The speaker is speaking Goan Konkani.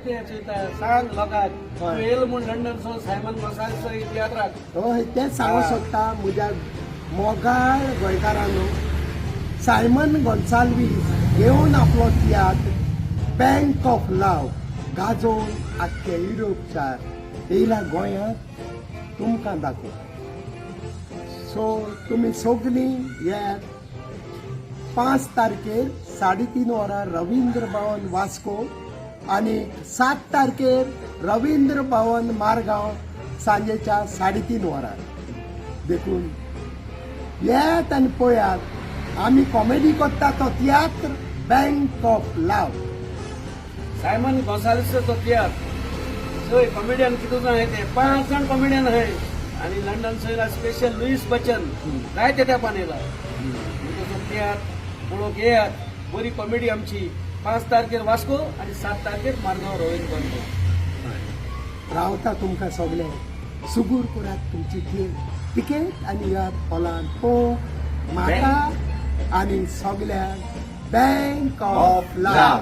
कितें चोयता सांग लोकांक. हय. तूं येयलो म्हूण लंडन सो सायमन गोसाल्वीस तियात्राक. हय, तेंच सांगूंक सोदता म्हज्या मोगाळ गोंयकारांनो, सायमन गोन्साल्वीस घेवन आपलो तियात्र बँक ऑफ लव गाजोवन आख्खे युरोप शार येयला गोंयांत तुमकां दाखोवंक. सो तुमी सगलीं येयात 5 तारखेर 3:30 वरां रवींद्र भवन वास्को आनी 7 तारखेर रवींद्र भवन मारगांव सांजेच्या 3:30 वरां. देखून येयात आनी पळयात आमी कॉमेडी करता तो तियात्र बँक ऑफ लव. सायमन गोसाल्वीसाचो तियात्र चोय, कॉमेडियन कितू जाण आहाय ते, 5 जाण कॉमेडियन आहाय आनी लंडन सोयला स्पेशल लुईस बच्चन जायते तेंपान येयला. म्हणटकच तो तियात्र पळोवंक येयात, बरी कॉमेडी आमची. 5 तारखेर वास्को आनी 7 तारखेर मारगांव रवींद्र भवन. रावता तुमकां सगळे. सुगूर करात तुमची तिकेट आनी येयात हॉलान पळोवंक म्हाका आनी सगळ्यांक बँक ऑफ लव.